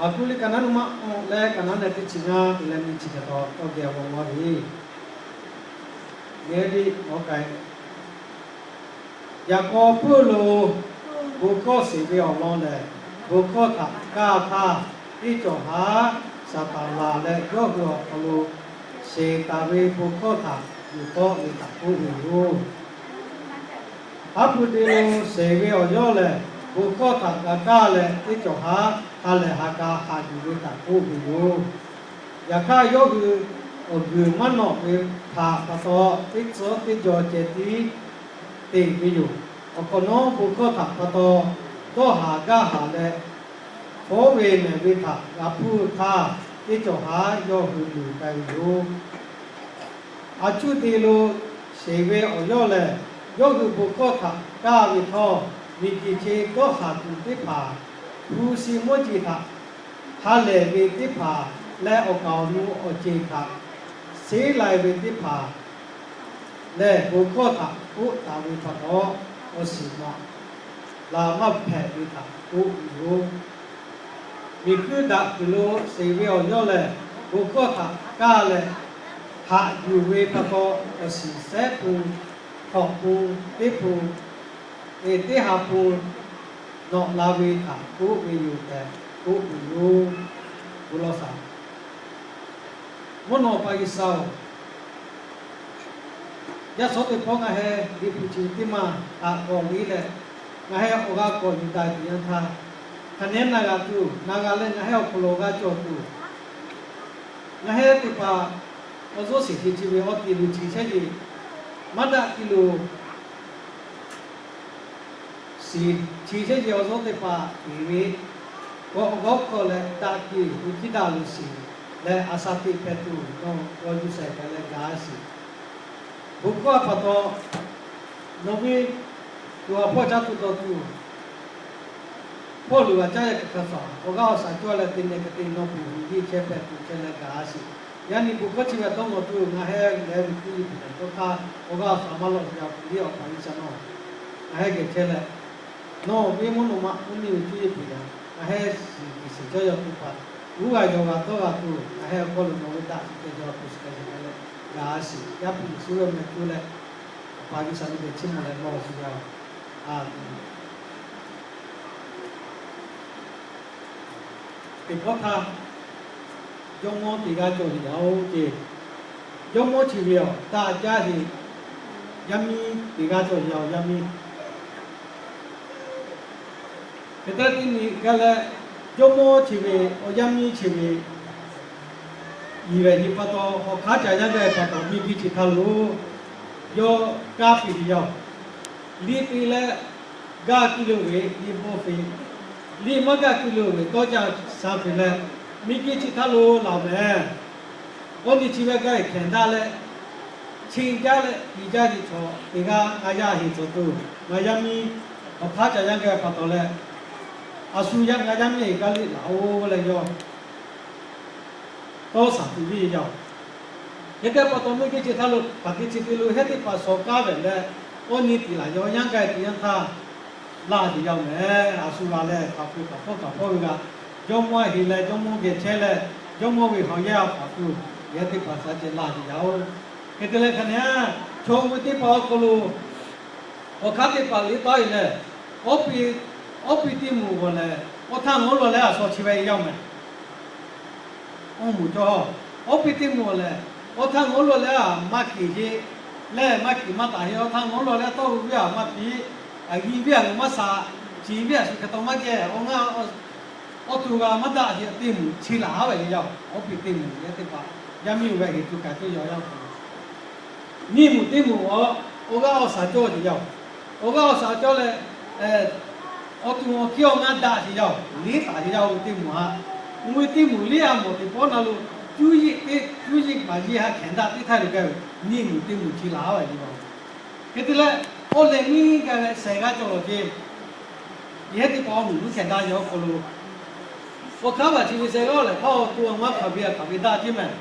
Aˬ htoꞈ le kaꞈ naˉ nuˇ maˆ awˬ leh kaꞈ naˉ leh teˇ chi ngaˇ te leh nyi chi hk'e taw tawˇ geh awˬ g'aw g'aw ve, Ngaˬ hui teˇ awˬ k'ai, yaꞈ k'aw Pawˇluꞈ bon hkawˇ sheˍ ve awˬ lawn lehˬ, bon hkawˇ htaꞈ kaˇ htaˇ, teˇ cawˬ haˉ Saˍtanˍ laˬ leh yawˇ hui awˬ hk'aw lo sheˍ taˍ ve bon hkawˇ htaꞈ yuˬ tawˆ ve htaꞈ k'oˆ ve yoˬ. Haˉ pui te lo sheˍ ve awˬ yawˇ lehˬ, bon hkawˇ htaꞈ g'a kaˇ leh teˇ cawˬ haˉ ha lehˬ ha k'a haꞈ yuˬ ve htaꞈ k'oˆ ve yoˬ. Yaꞈ hk'aˇ, yawˇ hui awˬ guiˬ maˇ nawꞈ ve htaꞈ pa taw, teˇ tcuhˉ teˇ jaw ceh tiˉ te ve yoˬ. Awˬ hk'awꞈ nawˉ, bon hkawˇ htaꞈ pa taw dawˇ haˍ gaˇ haˍ leh, hpawˉ ve mehˬ ve htaꞈ g'a hpuˇ htaˇ, teˇ cawˬ haˉ yawˇ hui luˬ k'ai ve yoˬ. Aˬ htoꞈ te lo sheˍ ve awˬ yawˇ lehˬ, yawˇ hui bon hkawˇ htaꞈ kaˇ ve htawˇ, miˬguiˬ che dawˇ haˍ tuˬ teˇ hpaˍ hpu shi mawˇ jeˬ htaꞈ ha lehˬ ve teˇ hpaˍ leh, awˬ kaˍ awˬ nu awˬ ceˬ htaꞈ sheˉ lai ve teˇ hpaˍ lehˬ, bon hkawˇ htaꞈ k'oˆ taˍ ve pa taw, awˬ shiˍ maꞈ laˬ maˇ hpehꞈ ve htaꞈ k'oˆ ve yoˬ. Miˬ hkuiˇ daꞈ kuiˬ lo sheˍ ve awˬ yawˇ lehˬ, bon hkawˇ htaꞈ kaˇ leh haꞈ yuˬ ve pa taw, awˬ shiˍ sehˉ hpu, hk'awꞈ hpu, teˇ hpu, teˇ ha hpu nawꞈ la ve htaꞈ k'oˆ ve yoˬ tehꞈ k'oˆ ve yoˬ. Bon lawˬ shaˍ. Mvuhˇ naw pa G'uiˬsha-oˬ, yaˇ shawˉ teˇ hpawˇ ngaˬ hui liꞈ hpu chi teˇ maˬ htaꞈ k'awꞈ liˇ leh, ngaˬ hui awˬ g'a k'awꞈ yuˬ daꞈ tuˬ yanˇ htaˇ, hk'aˬ nehˉ na g'a tuˬ na g'a leh ngaˬ hui awˬ hk'aw lo g'a cawˬ tuˬ, ngaˬ hui teˇ hpaˍ awˬ zuhˇ shiˍ chi ve awˬ te luˬ chi chehˇ ve maˇ daꞈ tuˬ lo shiˍ chi chehˇ ve awˬ zuhˇ teˇ hpaˍ uiˍ ve, k'awꞈ g'awˇ hkawˇ leh daꞈ tuˬ uiˍ hkiˇ daꞈ luˬ shiˍ leh, a sha teꞈ hpehꞈ tuˬ nawˬ g'aw yuˬ shehˍ hpehꞈ leh gaˬ a shiˍ. Bon hkawˇ a pa taw, nawˬ ve tuˬ a hpawˇ caˇ tuˬ dawˬ tuˬ, Pawˇluꞈ g'a caˇ yehˬ hk'aˬ hk'aˬ shaˍ awˬ g'aˇ awˬ shaˍ cawˇ leh te neh hk'e te nawˬ peuˬ uiˍ ve chehˇ hpehꞈ tuˬ chehˇ leh gaˬ a shiˍ. Yaꞈ nyi bon hkawˇ chi ve a dawˇ nawˬ tuˬ ngaˬ hui lehˬ ve cuˇ yiˍ puˬ yaꞈ tawˇ hk'aˇ awˬ g'aˇ awˬ shaˍ maˇ lawꞈ ve a pu liˇ awˬ pa G'uiˬsha nawˬ, ngaˬ hui geh chehˇ leh, nawˬ ve mvuhˇ naw ma mvuhˇ miˬ ve cuˇ yiˍ puˬ yaꞈ ngaˬ hui shiˍ g'uiˬ shiˍ cawˇ yaw tuˬ hpaˍ, uˉ g'a yaw g'a tawˇ g'a tuˬ ngaˬ hui awˬ hk'aw lo nawˬ ve daꞈ shiˍ kehˬ jaw tuˬ shiˍ kehˬ jaw leh gaˬ a shiˍ. Yaˇ hpu Yeˍsuˆ ve meh cuˇ leh, awˬ pa G'uiˬsha nawˬ geh chiˇ mvuh leh mawˬ shiˍ yaˇ-oˬ. Aˬ, teˇ pawˆ htaˇ, jawˇmawˇ teˇ g'aˇ cawˬ ve yaˇ-oˬ ceˇ. Jawˇmawˇ chi ve awˬ taˇ jaˇ heˆ. Yaˇ miˇ teˇ g'aˇ cawˬ ve yaˇ-oˬ, yaˇ miˇ. Hk'e te tiˉ nyi gaˇ leh, jawˇmawˇ chi ve awˬ yaˇ miˇ chi ve yiˍ ve nyi pa taw, awˬ hk'aˇ ca yaˇ gaˇ ve pa taw, miˬguiˬ chi htaˇ lo yawˇ kaˇ piˇ ve yaˇ-oˬ, liˇ te leh gaˇ kuiˬ lo ve liˇ bawˆ ve, liˇ maˇ gaˇ kuiˬ lo ve tawˇ caˇ sha ve leh, miˬguiˬ chi htaˇ lo laˬ mehˍ. Awˬ nyi chi ve gaˇ ve hkehˍ daꞈ leh, chi jaˇ leh yiˍ jaˇ ve chaw teˇ g'aˇ ngaˬ yaˇ heˍ cawˬ tuˬ, ngaˬ yaˇ miˇ awˬ hk'aˇ ca yaˇ gaˇ ve pa taw leh, a shu yaˇ ngaˬ yaˇ miˇ heˍ gaˇ liˇ laˬ-oˬ leh yawˇ tawˇ shaˍ tuˬ viˇ ve yaˇ-oˬ. Hk'e te pa taw, miˬguiˬ chi htaˇ lo hpaˍ hk'e chi te lo hehˉ teˇ hpaˍ shawˍ kaˇ ve leh, awˬ nyi tiˍ laˬ yaˇ-oˬ, yaˇ gaˇ ve teˇ yanˇ htaˇ laˇ ve yaˇ-oˬ mehˍ. A shu g'a leh hk'aˬ hk'e kaꞈ hpawˇ kaꞈ hpawˇ ve g'a, jawˇmawˇ heˍ leh jawˇmawˇ geh chehˇ leh, jawˇmawˇ ve hawˬ yehˇ a hpaˍ tuˬ yehˉ teˇ hpaˍ shaˍ ceh laˇ ve yaˇ-oˬ. Hk'e te leh hk'aˬ nehˉ, chaw ve teˇ hpaˍ awˬ hk'aw lo awˬ hk'aˇ teˇ hpaˍ liˇ taˉ ve lehˬ, awˬ piˇ teˇ moˍ g'awˬ lehˬ, awˬ htaˇ ngawˬ lawˬ leh a shaw chi ve yaˇ-oˬ mehˍ. Awˬ moˍ cawˬ, awˬ piˇ teˇ moˍ lehˬ, awˬ htaˇ ngawˬ lawˬ leh a maˇ hkiˬ heˆ, leh maˇ hkiˬ maˇ taˍ heˆ, awˬ htaˇ ngawˬ lawˬ leh tawˇ ve a maˇ piˇ, a yiˍ ve a ngaˬ maˇ shaˍ, chi ve a shu hk'e taw maˇ ceh, awˬ ngaˇ awˬ tuˬ g'a maˇ daꞈ heˆ. Teˇ moˍ chi laˬ haˉ ve yaˇ-oˬ, awˬ piˇ teˇ moˍ yehˉ teˇ hpaˍ, yaˇ miˇ ve heˍ tuˬ kaꞈ teˇ yaw yaˇ hk'aw lo nyiˇ moˍ teˇ moˍ awˬ, awˬ g'aˇ awˬ shaˍ cawˇ ve yaˇ-oˬ, awˬ g'aˇ awˬ shaˍ cawˇ leh, awˬ tuˬ awˬ hkiˇ awˬ ngaˇ daꞈ ve yaˇ-oˬ, liˇ taˍ ve yaˇ-oˬ ve teˇ moˍ haꞈ, mvuhˇ ve teˇ moˍ liˇ a mawˬ teˇ pawˆ na lo, cuˇ yiˍ teˇ cuˇ yiˍ maˍ yiˇ haꞈ hkehˍ daꞈ teˇ htaˇ lo gaˇ ve, nyiˇ moˍ teˇ moˍ chi laˬ haˉ ve yaˇ-oˬ. Hk'e te leh, awˬ lehˬ nyiˇ gaˇ leh shehˍ g'aˇ cawˬ lawˬ ceˇ. Yehˉ teˇ hpaˍ awˬ moˍ nuˇ hkehˍ daꞈ yaˇ awˬ hk'aw lo, awˬ hk'aˇ baˬ chi ve shehˍ g'aˇ lehˬ, hk'aˇ awˬ to awˬ maˇ hpaˍ ve a hpaˍ ve daꞈ ceˇ mehˍ.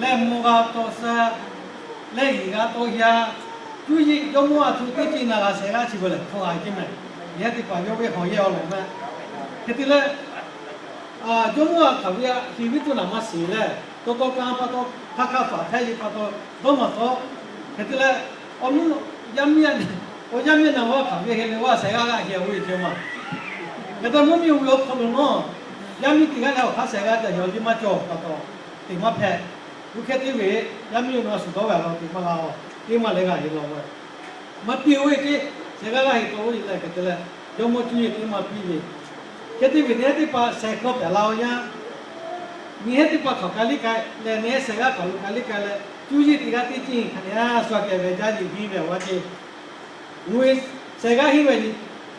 Leh mvuhˇ g'a taw sha, leh yiˍ g'a taw yaˇ, cuˇ yiˍ jawˇmawˇ a htoꞈ teˇ ceuˬ na g'a shehˍ g'aˇ chi ve lehˬ hk'aw g'a ceˇ mehˍ. Yehˉ teˇ hpaˍ yawˇ ve hawˬ yehˇ awˬ lawˬ mehˍ. Hk'e te leh, Jawˇmawˇ a hk'aˬ ve a hiˍ viˉ tuˇ naˍ maˇ shiˍ leh, taw taw ka pa taw hk'a hk'a faˍ hpehꞈ ve pa taw dawˇ maˬ taw, hk'e te leh, awˬ mvuhˇ yaˇ miˇ, awˬ yaˇ miˇ naˍ g'awˇ hk'aˬ ve hk'e le g'aˇ shehˍ g'aˇ g'aˇ heˍ ve ceh maˬ. Hk'e te mvuhˇ miˬ oˇ ve awˬ hk'aw lo nawˉ, yaˇ miˇ teˇ g'aˇ leh awˬ hk'aˇ shehˍ g'aˇ ca yaw liˇ maˇ cawˬ pa taw, teꞈ maˇ hpehꞈ. Oˇ hk'e te ve, yaˇ miˇ oˇ naw shuˍ dawˇ g'a la teꞈ maˇ g'a-o, teˇ maˇ leh g'a heˍ law ve maˇ piˇ-oˬ ve ceˇ, shehˍ g'aˇ g'aˇ heˍ taw-oˬ leh hk'e te leh, jawˇmawˇ cuˇ yiˍ teˇ maˇ piˇ ve. Hk'e te ve teˇ hehˉ teˇ hpaˍ shehˍ hk'aw pehˬ la-o yaˇ, nyi hehˉ teˇ hpaˍ hk'aˬ ka liˇ k'ai leh, nyi hehˉ shehˍ g'aˇ hk'aˬ lo ka liˇ k'ai leh, cuˇ yiˍ teˇ g'aˇ teˇ ceuˬ hk'a nehˬ a shu aꞈ kehˬ ve jaˇ ve henˇ ve awˬ g'aˇ ceˇ. Ngaˬ hui shehˍ g'aˇ henˇ ve nyi,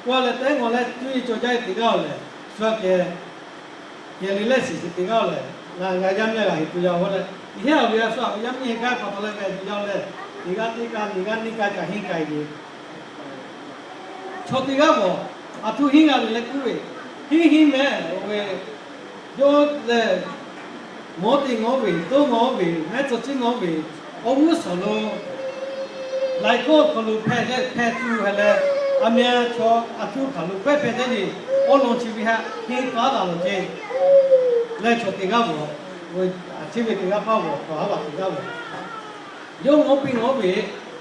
k'o leh tehˉ ngawˬ leh cuˇ yiˍ cawˬ jaˇ ve teˇ g'aˇ-oˬ lehˬ, shu aꞈ kehˬ kehˬ le leh shiˍ shiˍ teˇ g'aˇ-oˬ lehˬ, ngaˬ yaˇ miˇ g'a heˍ tuˬ yaˇ-oˬ leh, yehˇ a ve a shu aꞈ ve yaˇ miˇ heˆ gaˇ pa taw leh k'ai tuˬ yaˇ-oˬ leh, teˇ g'aˇ teˇ ka, nyi g'aˇ neˇ ka caꞈ henˇ k'ai ve chaw teˇ g'aˇ g'awˬ, aˬ htoꞈ henˇ g'a ve leh k'oˆ ve, henˇ henˇ meh-oˬ ve, yawˇ lehˬ, mawˇ te ngawˉ ve, dawˇ ngawˉ ve, mehˉ tcuh ciˉ ngawˉ ve, awˬ g'uˇ suhˍ lo laiˬ hkawˇ awˬ hk'aw lo hpehꞈ leh hpehꞈ tuˬ hk'a leh, aˬ meh chaw aˬ htoꞈ hk'aˬ lo hpehꞈ hpehꞈ teˇ ve, awˬ lawn chi ve haꞈ henˇ taˉ taˍ lawˬ ceˇ. Leh chaw teˇ g'aˇ g'awˬ, a ciˉ ve teˇ g'aˇ paˇ g'awˬ, kawˬ haˉ vaꞈ teˇ g'aˇ g'awˬ, yawˇ ngawˉ piˇ ngawˉ ve,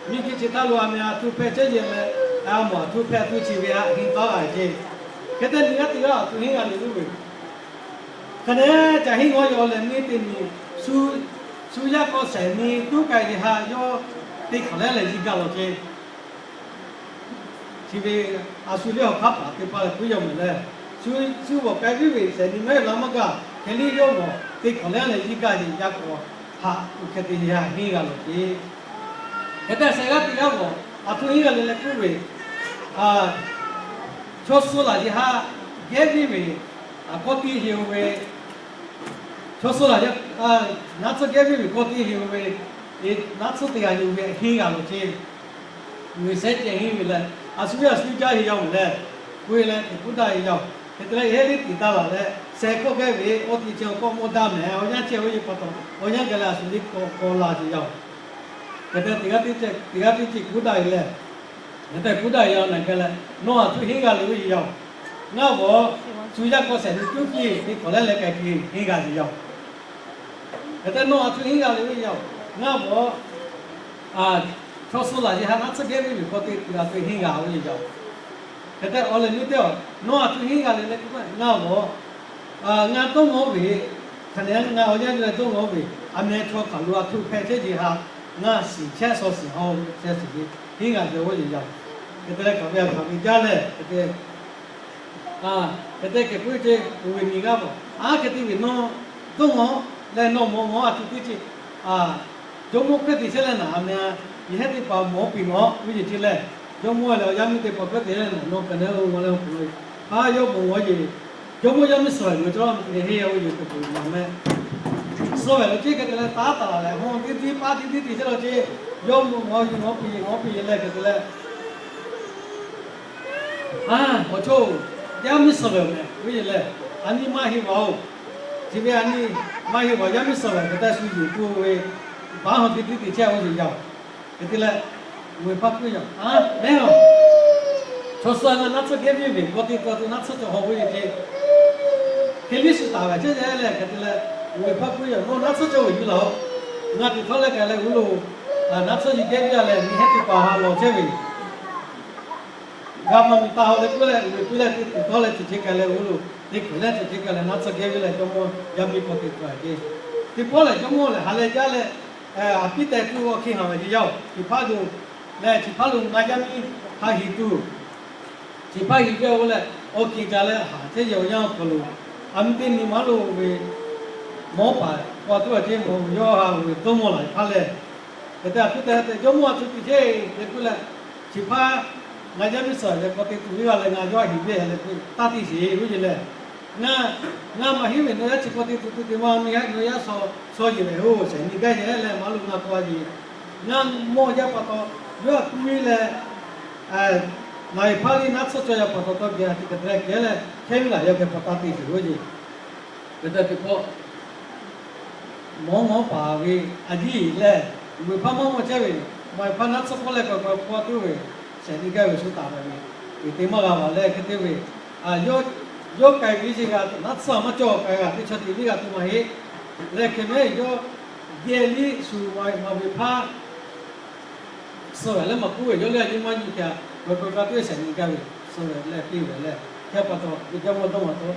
miˬ guiˬ chi htaˇ lo aˬ meh aˬ htoꞈ hpehꞈ chehˇ ve leh, a mawˬ aˬ htoꞈ hpehꞈ tuˬ chi ve haꞈ henˇ taˉ taˍ ceˇ. Hk'e te nyi g'aˇ teˇ g'aˇ aˬ htoꞈ henˇ g'a le g'uˇ ve, hk'a dehꞈ caꞈ henˇ g'awˇ yaw leh miˇ teˇ miˬ, shu yaˇ k'aw shehˍ nyi tuˉ k'ai ve haꞈ yawˇ teˇ hk'aˬ lehˉ leh yiˇ gaˇ lawˬ ceˇ. Chi ve a shu lehˬ awˬ hk'aˇ paˍ teˇ hpaˍ lehˬ puiˉ yaw mehˍ leh, shu g'awˬ k'ai viˉ ve shehˍ nyi mehˉ la maˇ gaˬ hk'e liˇ yawˇ mawˬ teˇ hk'aˬ lehˉ leh yiˇ gaˇ ve yaˇ k'aw haꞈ uˬ hk'e te haꞈ henˇ g'a lawˬ ceˇ. Hk'e te shehˍ g'aˇ teˇ g'aˇ g'awˬ aˬ htoꞈ henˇ g'a le leh k'oˆ ve, chaw suh laˬ ce haꞈ gehˉ viˉ ve, kawˇ teˇ heˍ-oˬ ve, chaw suh laˬ ce, naˉ tsuhˇ gehˉ viˉ ve kawˇ teˇ heˍ-oˬ ve, naˉ tsuhˇ teˇ g'aˇ yoˬ ve henˇ g'a lawˬ ceˇ. G'uiˬ shehˉ ceh henˇ ve leh, a shu ve a shu jaˇ ve yaˇ-oˬ leh, k'oˆ ve leh teꞈ kuˉ daˇ ve yaˇ-oˬ. Hk'e te leh yehˇ liˇ tiˍ daˇ laˬ leh, shehˍ hkawˇ gehˉ ve awˬ teꞈ chi awˬ kawˆ mawˇ daˇ mehˍ, awˬ yanˇ chehˇ ve pa taw, awˬ yanˇ gaˬ leh a shu liˇ k'awꞈ k'awꞈ laˬ ve yaˇ-oˬ. Hk'e te teˇ g'aˇ teˇ ceuˬ kuˉ daˇ ve leh, hk'e te kuˉ daˇ ve yaˇ-oˬ naˬ gaˬ leh, nawˬ aˬ htoꞈ henˇ g'a le ve yaˇ-oˬ. Ngaˬ g'awˬ shu yaˇ k'aw shehˍ nyi tuˉ piˇ teˇ hk'awꞈ lehˉ leh k'ai ke henˇ g'a ve yaˇ-oˬ. Hk'e te nawˬ aˬ htoꞈ henˇ g'a le ve yaˇ-oˬ. Ngaˬ g'awˬ chaw suh laˬ ce haꞈ naˉ tsuhˇ gehˉ viˉ ve k'awˇ teˇ tuˬ a htoꞈ henˇ g'a ve le yaˇ-oˬ. Hk'e te awˬ lehˬ nyi teˇ-oˬ, nawˬ aˬ htoꞈ henˇ g'a le leh k'oˆ ve, ngaˬ g'awˬ ngaˬ dawˇ ngawˉ ve, hk'a nehˬ ngaˬ awˬ yanˇ gaˬ leh dawˇ ngawˉ ve, aˬ meh chaw hk'aˬ lo aˬ htoꞈ hpehꞈ chehˇ ce haꞈ ngaˬ shiˍ chehˇ shaw shiˍ haw chehˇ shiˍ ve henˇ g'a ve oˇ ve yaˇ-oˬ. Hk'e te leh hk'aˬ ve a hk'aˬ ve jaˇ leh, hk'e te hk'e te kehˬ puiˉ ce, oˇ ve nyi g'aˇ paˍ a hk'e te ve nawˬ dawˇ ngawˉ leh nawˬ mawˬ ngawˬ aˬ htoꞈ teˇ ce, jawˇmawˇ hk'e te chehˇ leh naˬ aˬ meh yehˇ teˇ hpaˍ mawˬ piˇ ngawˬ ve ce leh, jawˇmawˇ leh awˬ yaˇ miˇ teˇ hpaˍ hk'e te leh naˬ nawˬ kaꞈ leh oˇ g'aw leh awˬ hk'aw lo haˉ yawˇ mawˬ ngawˬ ce, jawˇmawˇ yaˇ miˇ suhˍ ve cawˇ ve te henˇ yaˇ oˇ ve te peuˬ maˍ meh. Suh ve lo ce hk'e te leh taˉ taˍ laˬ leh hawˇ teˇ tiˉ paˉ teˇ tiˉ te chehˇ law ce, yawˇ mawˬ ngawˬ yuˬ ngawˬ piˇ yeˬ ngawˬ piˇ yeˬ leh hk'e te leh, a, awˬ chawˇ-oˬ, yaˇ miˇ suhˍ ve meh ve ce leh, a nyi maˇ heˆ vaˬ-oˬ. Chi ve a nyi maˇ heˆ vaˬ, yaˇ miˇ suhˍ ve hk'e te shu yuˬ tuˬ ve, paˉ hawˇ teˇ tiˉ te chehˇ ve ce yaˇ-oˬ. Hk'e te leh, oˇ ve hpaˇ puiˉ yaˇ, a, mehˉ-oˬ, chaw suh ngaˬ naˉ tsuhˇ gehˉ viˉ ve k'awˇ teˇ tuˬ a tuˬ naˉ tsuhˇ cawˬ haw ve ce, hk'e liˇ shu taˍ ve chehˇ ce leh hk'e te leh, oˇ ve hpaˇ puiˉ yaˇ, nawˬ naˉ tsuhˇ cawˬ ve yuˬ laˬ-oˬ. Ngaˬ teꞈ hk'aˇ leh k'ai leh g'uˇ lo naˉ tsuhˇ yuˬ gehˉ viˉ a leh nyi hehˉ teˇ hpaˍ haꞈ lawˬ chehˇ ve g'a maˇ miˬ taˍ haw leh k'oˆ leh, uˬ ve puiˉ leh teꞈ hk'aˇ leh chi ce k'ai leh g'uˇ lo teˇ hk'awꞈ leh chi ce k'ai leh naˉ tsuhˇ gehˉ viˉ leh jawˇmawˇ yaˇ miˇ k'awˇ teˇ tuˬ a ce. Teˇ pawˆ lehˬ jawˇmawˇ lehˬ ha leh jaˇ leh, a piˇ tehꞈ tuˬ awˬ hkiˇ haˍ ve ce yaˇ-oˬ. Chi hpaˇ lo lehˬ, chi hpaˇ lo ngaˬ yaˇ miˇ ha hiˍ tuˬ, chi hpaˇ hiˍ ve k'o leh, awˬ kiˬ caˬ leh haˍ chehˇ yehˬ awˬ yanˇ awˬ hk'aw lo, a miˇ teˇ nyi maˇ lo ve mawˇ paˍ k'aw tuˬ a ce mawˬ yawˇ ha ve dawˇ mawˇ laˬ hpaˇ lehˬ, hk'e te a piˇ tehꞈ tehꞈ jawˇmawˇ a tuˬ tiˍ chehˇ ve k'oˆ leh, chi hpaˇ ngaˬ yaˇ miˇ suhˍ ve k'awꞈ te tuˬ viˇ g'a leh ngaˬ yawˇ hiˍ ve leh k'o taˇ tiˇ sheˍ ve ce lehˬ, ngaˬ, ngaˬ maˇ hiˉ ve nawˬ yaˇ chi k'awꞈ te tuˬ tuˬ te maˇ mi haˉ nawˬ yaˇ shaw shaw yeˬ ve hoˬ shehˍ nyi gaˇ yeˬ leh maˇ lo ngaˬ k'aw a yeˬ, ngaˬ mawˇ yaˇ pa taw yawˇ a kuˇ ve leh, naˬ ve hpaˇ liˇ naˉ tsuhˇ cawˬ yaˇ pa taw tawˇ geh a te hk'e te leh kehˉ leh hkehˉ ve laˬ yaˇ geh pa taˇ te sheˍ ve ce. Hk'e te teˇ pawˆ mawˇ mawˇ paˍ ve a ciˉ lehˬ, uˬ ve hpaˇ mawˇ mawˇ chehˇ ve, maˬ ve hpaˇ naˉ tsuhˇ k'oˆ leh k'awꞈ k'awꞈ k'awꞈ tuˬ ve, shehˍ nyi gaˇ ve shu taˍ ve, te maˇ g'a vaˬ leh hk'e te ve, yawˇ Yawˇ k'ai ve iˉ sheˍ g'a naˉ tsuhˇ maˇ cawˬ, k'ai g'a teˇ chaw tiꞈ liˇ g'a tuˬ maˇ heˆ. Leh hk'e mehˉ yawˇ geh liˇ shuˍ ma ve hpaˇ suh ve leh maˇ k'oˆ ve, yawˇ lehˬ nyi maˇ nyi kaꞈ, k'awꞈ k'awꞈ ka teˇ shehˍ nyi gaˇ ve, suh ve leh piˇ ve leh, hk'e pa taw ve Jawˇmawˇ dawˇ maˇ taw.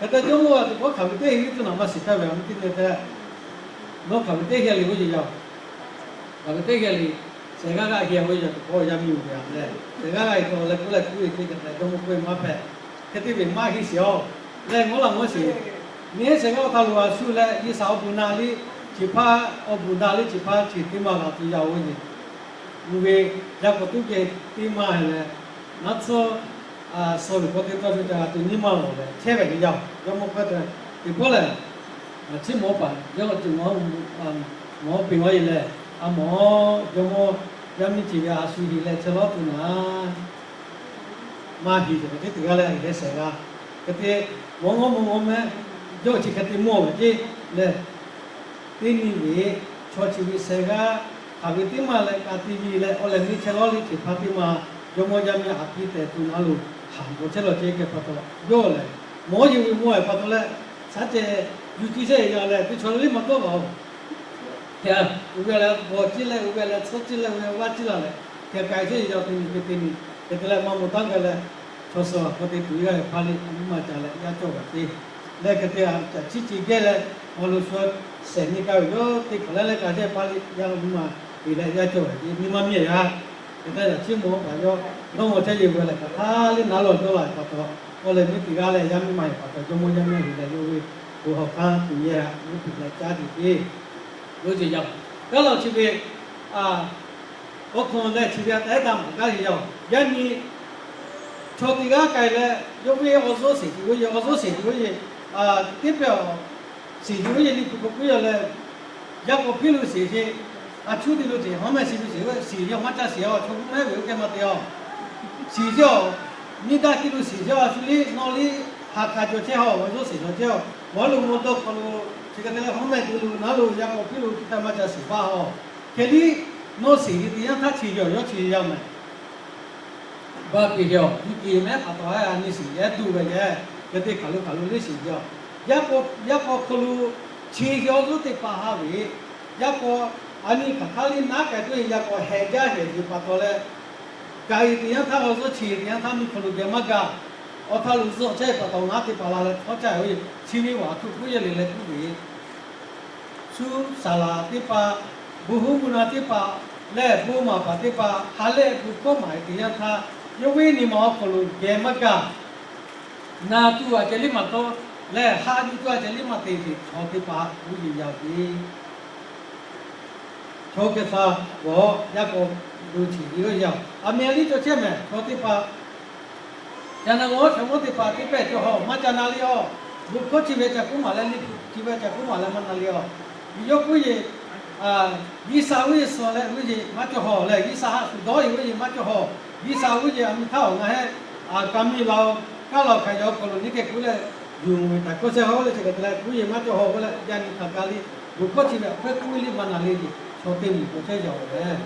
Hk'e te Jawˇmawˇ g'a tuˬ k'awꞈ hkanˍ ve teˇ heˆ ve teˇ naꞈ maˇ shiˍ htaˇ ve awˬ viˉ teˇ nyi htaˇ, nawˬ hkanˍ ve teˇ heˆ le g'oˇ yeˬ yaˇ-oˬ. Hkanˍ ve teˇ heˆ le, shehˍ g'aˇ g'aˇ heˆ ve yaˇ tuˬ k'awꞈ yaˇ miˇ ve a leh, shehˍ g'aˇ g'aˇ heˆ taw leh k'oˆ leh k'oˆ ve hk'e kaꞈ leh Jawˇmawˇ k'oˆ ve maˇ hpehꞈ. Hk'e te ve maˇ heˆ sheˍ-oˬ. Leh ngawˉ laˬ ngawˉ sheˍ, nyi shehˍ g'aˇ awˬ hk'aˇ lo a shu leh G'uiˬsha awˬ bon na liˇ chi hpaˇ, awˬ bon na liˇ chi hpaˇ chi teˇ maˇ g'a tuˬ yaˇ-oˬ ve, mvuhˇ ve yaˇ k'awꞈ tuˉ geh teˇ maˇ leh, naˉ tsuhˇ suh ve k'awꞈ teˇ tawˇ shu ca g'a tuˬ nyiˇ maˇ lawˬ leh chehˇ ve yaˇ-oˬ. Jawˇmawˇ k'oˆ ve, teˇ pawˆ lehˬ, chi mawˬ paˍ yawˇ ceuˬ mawˬ, mawˬ piˇ-oˬ ve lehˬ, a mawˬ, Jawˇmawˇ yaˇ miˇ ceuˬ ve a shu heˍ leh chehˇ lawˉ tuˬ naˍ maˇ heˍ sheˍ ve teˇ g'aˇ leh heˍ leh shehˍ g'aˇ. Hk'e te mawˬ ngawˉ mawˬ ngawˉ mehˉ, yawˇ chi hk'e te mawˬ ve ceˇ lehˬ, teˇ nyi ve chaw chi ve shehˍ g'aˇ hk'aˬ ve teˇ maˇ leh ka tiꞈ ve leh awˬ lehˬ miˇ chehˇ lawˉ liˇ chi hpaˇ teˇ maˇ Jawˇmawˇ yaˇ miˇ a piˇ tehꞈ tuˬ naˍ lo haˍ bawˬ chehˇ lawˬ ceˇ hk'e pa taw, yawˇ lehˬ mawˬ yeˬ ve mawˬ-e pa taw leh, shaˉ ceh yuˬ tiˇ shehˆ yaˇ leh teˇ chaw liˇ maˇ tawˆ gaˬ-oˬ. Hk'e, uiˍ ve leh bawˬ ciˇ leh, uiˍ ve leh tsuhˇ ciˇ leh, uiˍ ve vaˇ ciˇ la leh, hk'e k'ai chehˇ yaˇ teˇ nyi ve teˇ nyi, hk'e te leh maˇ mawˬ taˇ gaˇ leh, chaw suh awˬ hk'aw te tuˬ yaˇ ve hpaˇ liˇ a miˇ ma ca leh yaˇ cawˇ ve teˇ leh hk'e te a caꞈ chiˇ ci geh leh, awˬ lo shu shehˍ nyi ka ve yawˇ teˇ hk'awꞈ leh leh ka chehˇ hpaˇ liˇ yaˇ miˇ ma te leh yaˇ cawˇ ve teˇ nyi maˇ miˇ yaˇ. Hk'e te caꞈ chiˇ mawˬ paˍ yawˇ dawˇ mawˬ chehˇ yeˬ ve leh hk'aˬ htaˇ liˇ naˉ lawˬ dawˇ la ve pa taw, awˬ lehˬ miˇ teˇ g'aˇ leh yaˇ miˇ ma heˍ pa taw Jawˇmawˇ yaˇ miˇ heˍ leh yawˇ ve bon hawˬ hk'aˇ tuˬ yehˬ a miˇ tuˬ leh caˇ tuˬ ceˇ. Lo ceˬ yaˇ-oˬ, kaˉ law chi ve awˬ hk'aw leh chi ve a taiˉ taˇ maˍ gaˇ yeˬ yaˇ-oˬ. Yaˇ nyi chaw teˇ g'aˇ k'ai leh, yawˇ ve awˬ zuhˇ sheˍ tuˬ ve yeˬ, awˬ zuhˇ sheˍ tuˬ ve yeˬ, teˇ pehˇ awˬ sheˍ tuˬ ve yeˬ liˇ hpu k'o puiˉ yaˇ leh, yaˇ k'awꞈ piˇ lo sheˍ sheˍ, a chuˇ te lo teˇ hawˉ mehˆ sheˍ ve sheˍ, sheˍ yaˇ maˇ ca sheˍ-oˬ, chaw mvuhˇ mehˉ ve oˇ kehˬ maˇ te-oˬ. Sheˍ yaˇ-oˬ, nyiˇ daˇ kiˇ lo sheˍ yaˇ a shu liˇ nawˬ liˇ ha hk'a cawˬ chehˇ-oˬ, awˬ zuhˇ sheˍ cawˬ chehˇ-oˬ. Awˬ lo maw dawˇ hk'aw lo chi hk'e te leh hawˉ mehˆ te lo naˉ lo yaˇ k'awꞈ piˇ lo chi htaˇ maˇ ca sheˍ baˇ-oˬ. Hk'e liˇ nawˬ sheˍ ve teˇ yanˇ htaˇ chi ve awˬ yawˇ chi yaˇ mehˍ baˇ piˇ ve-oˬ. Nyi tiˍ mehˉ pa taw a nyi sheˍ yehˉ tuˬ ve yehˬ, hk'e te hk'aˬ lo hk'aˬ lo liˇ sheˍ yaˇ-oˬ. Yaˇ k'aw, yaˇ k'aw hk'aw lo chi ve awˬ zuhˇ teˇ hpaˍ ha ve, yaˇ k'aw a nyi hk'aˬ hk'aˇ liˇ naˉ k'ai tuˬ yaˇ k'aw heh jaˇ hehˍ ve pa taw leh, kaꞈ ve teˇ yanˇ htaˇ awˬ zuhˇ chi ve teˇ yanˇ htaˇ miˇ hk'aw lo geh maˇ gaˬ. Awˬ htaˇ lo zuhˆ chehˇ pa taw ngaˬ teˇ hpaˍ la leh htawnˉ caˇ ve chi ve awˬ htuꞈ puiˉ yaˇ le leh puiˉ ve shu saˍ laˍ teˇ hpaˍ, bon huˉ mvuhˇ naw teˇ hpaˍ leh bon maˍ paˍ teˇ hpaˍ ha leh bon hkawˇ maˍ ve teˇ yanˇ htaˇ, yawˇ ve nyi ma awˬ hk'aw lo geh maˇ gaˬ. Naˬ tuˬ a ceh liˇ maˇ tawˆ leh, haꞈ yuˬ tuˬ a ceh liˇ maˇ te ve chaw teˇ hpaˍ uˉ yeˬ yaˇ ve chaw hk'e htaˇ, awˬ yaˇ k'aw lo chi ve oˇ yaˇ-oˬ, aˬ miˍ a liˇ cawˬ chehˇ mehˍ chaw teˇ hpaˍ. Ca na g'awˇ chaw mawˇ teˇ hpaˍ teˇ pehˇ cawˬ haw maˇ ca na le-oˬ. Bon hkawˇ chi ve ca kuˉ maˍ leh liˇ hpu chi ve ca kuˉ maˍ leh maˇ na le-oˬ. Yawˇ k'oˆ yeˬ, G'uiˬsha uˉ yeˬ suh leh uˉ yeˬ maˇ cawˬ haw leh, G'uiˬsha haꞈ shuˍ dawˇ yeˬ uˉ yeˬ maˇ cawˬ haw. G'uiˬsha uˉ yeˬ aˬ miˍ htaˇ awˬ ngaˬ hehˉ kaˍ miˇ la-oˬ, kaˉ law hk'aˬ yaˇ awˬ hk'aw lo nyiˇ hkeh kuˉ leh yuˬ ve htaꞈ kawˇ shehˇ haw leh chi kaꞈ te leh uˉ yeˬ maˇ cawˬ haw k'oˆ leh, yaˇ nyi htaꞈ ka liˇ bon hkawˇ chi ve hk'e kuˉ ve liˇ maˇ na le. Chaw teˇ miˬ k'awꞈ chehˇ yaw leh,